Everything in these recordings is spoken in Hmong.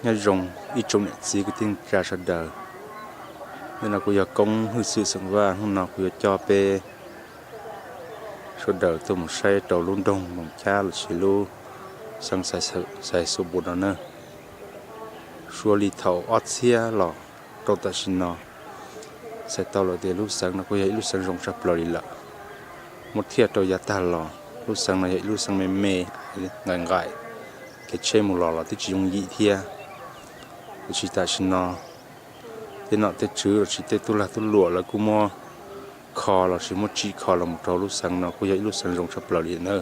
Nyob zoo ib tsoom niam txiv kwv tij neej tsa sawv daws. Ntawm no kuv yog Koob Hwj Xwm xeem Vaj, hnub no kuv yuav coj peb sawv daws tuaj mus saib rau lub nroog Moos Cab lossis lub xeev Xais Xus Npus no na. Suav li thaum ob txhiab los rau tam sim no, txhais tau lawm tias lub xeev no kuj yog ib lub xeev zoo tshaj plaws li lawm. Muab thiaj rau yav tag los, lub xeev no yog ib lub xeev me me, nqaim nqaim, kev tsheb mus los los twb tsis yooj yim thiab. Tiam sis tam sim no tej nom tej tswv lossis tej tub lag tub luam lawv kuj muab kho lossis muab tsim kho los mus rau lub xeev no kuj yog ib lub xeev zoo tshaj plaws li na.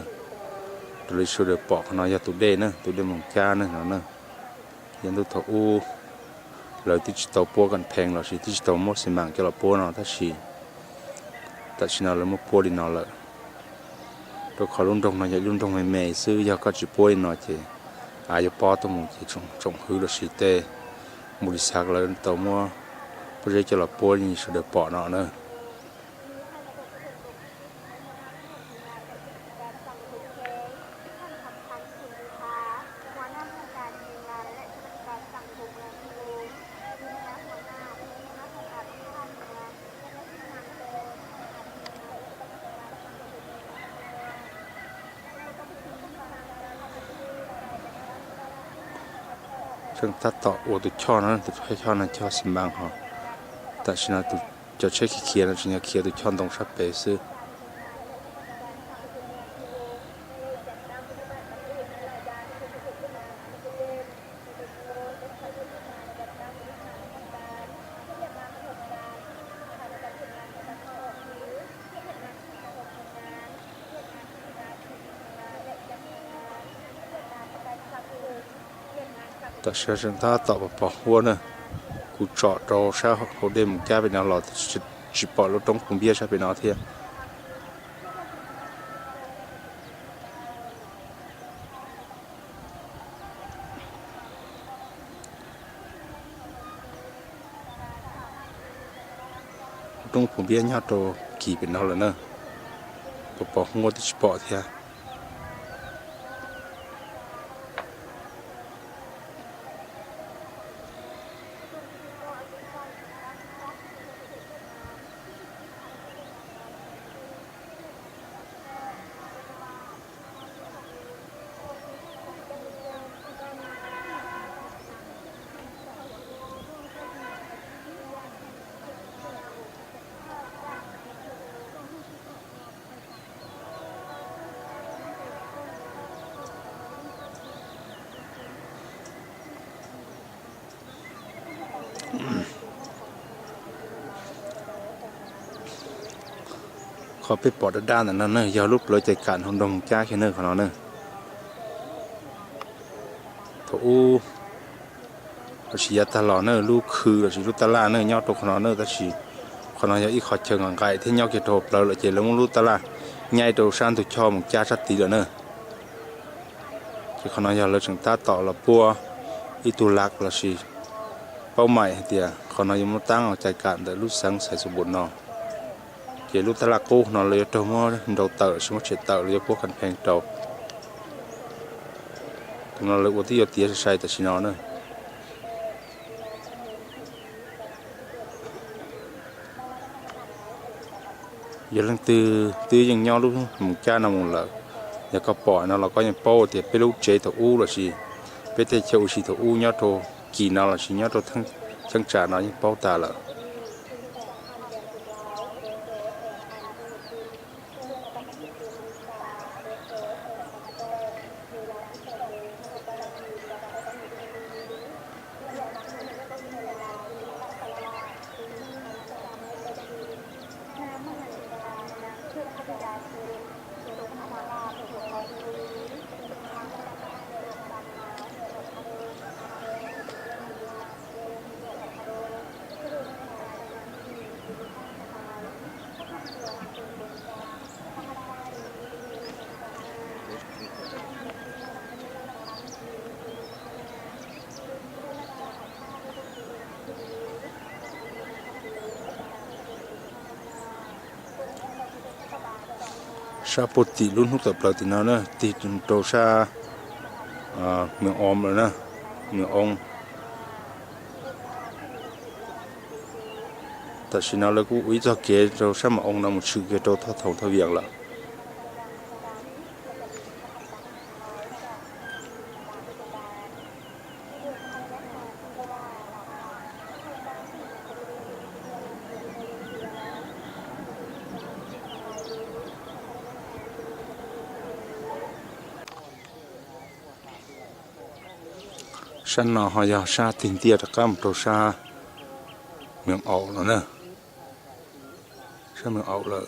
Raws li sawv daws pom qhov no yog tus dej na, tus dej Moos Cab na no na. Yav ntuj thaum ub lawv twb tsis tau puab kas phees lossis twb tsis tau muab xi mas coj los puab no tab sis tam sim no lawv muab puab li no lawm. Rau qhov lub nroog no yog ib lub nroog me me xwb, yog koj tsis puab li no ces av yuav pob tuaj mus ces tsoom hwv lossis tej npus lis xav lawv tau muab pob zeb coj los puab li sawv daws pom no na. Tseem tab tom ua tus choj no, tus choj no choj xi mas ho. Tam sim no tus cov tsheb khiav khiav no tseem yog khiav tus choj ntoo sab pem xwb. Tam sim no tseem tab tom pos pos huab na. Kuv tsom rau sab hauv dej Moos Cab pem no los tsis pom lub roob Phu Npiab sab pem no thiab. Roob Phu Npiab nyob rau kis pem no lawm na, pos pos huab twb tsis pom thiab. Qhov peb pom daj daj ntawm no na yog lub plawv cais kam hauv nroog Moos Cab kiag na qhov no na. Thaum ub lossis yav tag los na lub khw lossis lub taj laj na nyob rau qhov no na, tab sis qhov no yog ib qhov chaw nqaim nqaim thiab nyob kiag rau hauv plawv lawm ces lawv muab lub taj laj nyaib rau sab ntug choj Moos Cab sab tid lawm na. Ces qhov no yog lawv tseem tab tom los puab ib tug lav lossis paub maim hais tias qhov no yuav muab tab cais kam ntawm lub xeev Xais Xus Npus no. Ces lub taj laj qub no lawv yuav raug muab nrau tawm lossis muab tshem tawm, lawv yuav puab kas phees rau. Tus no lawv ua twb yuav tiav sai sai tam sim no na. Yog leej twg twb yeej nyob lub Moos Cab no mus lawm, yog koj pom no los koj yeej paub tias peb lub tsev thaum ub lossis peb tej chaw ua si thaum ub nyob rau kis no lossis nyob rau cheeb tsam no yeej paub tas lawm. Sab puag tim lub hnub tawm plaws tim no na, tig rau sab Mws Oo lawm na, Mws Oo. Tam sim no lawv kuj ua ib txoj kev rau sab Mas Oo no mus tshwm kiag rau Thaj Thoom Thaj Viam lawm. Sab no ho yog sab tig ntiaj rov qab mus rau sab Mees Aum no na. Sab Mees Aum lawm.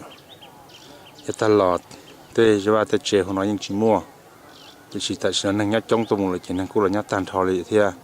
Yav tag los tej zej vaj tej tsev hauv no yeej tsis muaj, tiam sis tam sim no neeg nyob coob tuaj mus lawm ces neeg kuj los nyob tag nrho li thiab.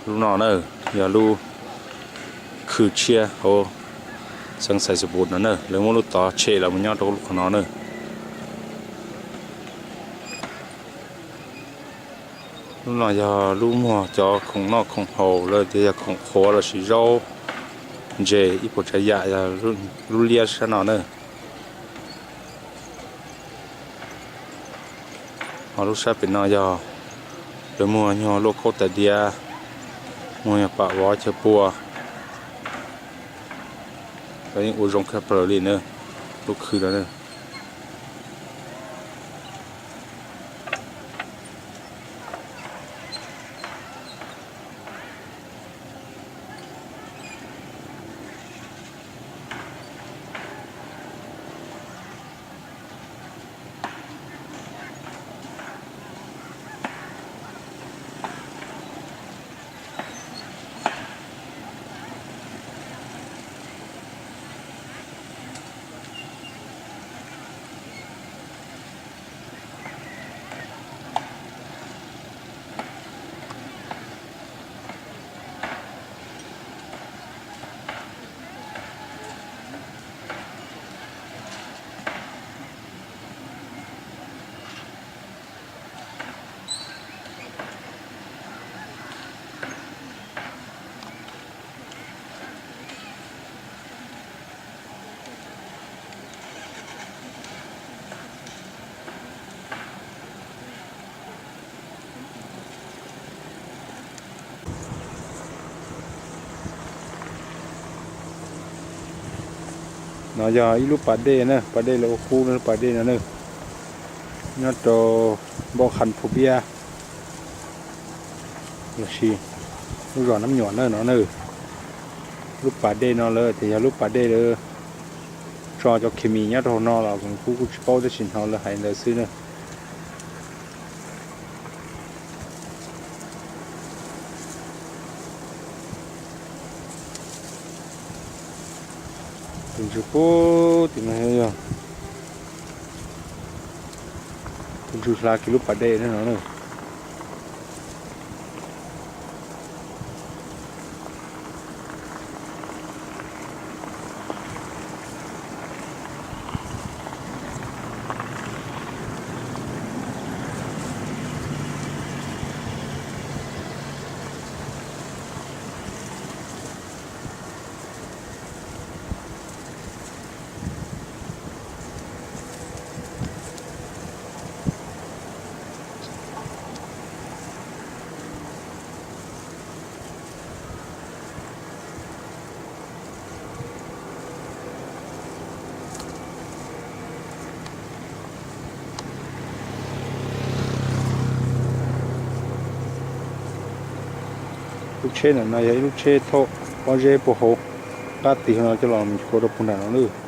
Lub no na yog lub khw tshiab hauv xeev Xais Xais Npus no na, lawv muab lub tod tshem los mus nyob rau lub qhov no na. Lub no yog lub muag cov khoom noj khoom haus los tias yog khoom qhuav los sis zaub ntses ib puas tsav yam yog lub liab sab no na. Ho lub sab pem no yog lawv muag nyuag luaj kaub tais diav, muag nyuag pam vov chaw pua. Lawv yeej ua zoo kawg plaws li na, lub khw no na. No yog ib lub pas dej na, pas dej lawv ua qub lub pas dej no na, nyob rau npab qha phu piab, los sis lub zos Nab Nyuam na no na. Lub pas dej no lawv tias yog lub pas dej lawv tso cov khes mis nyob rau hauv no los kuv kuj tsis paub tab sis hnov lawv hais ntawd xwb na. Tus ntsuj pub tim no yog tus ntsuj hla kiag lub pas dej no na. Lub tsheb ntawm no yog ib lub tsheb thauj pob zeb puag hauv qab tig no coj los mus kho rau puag nram no na.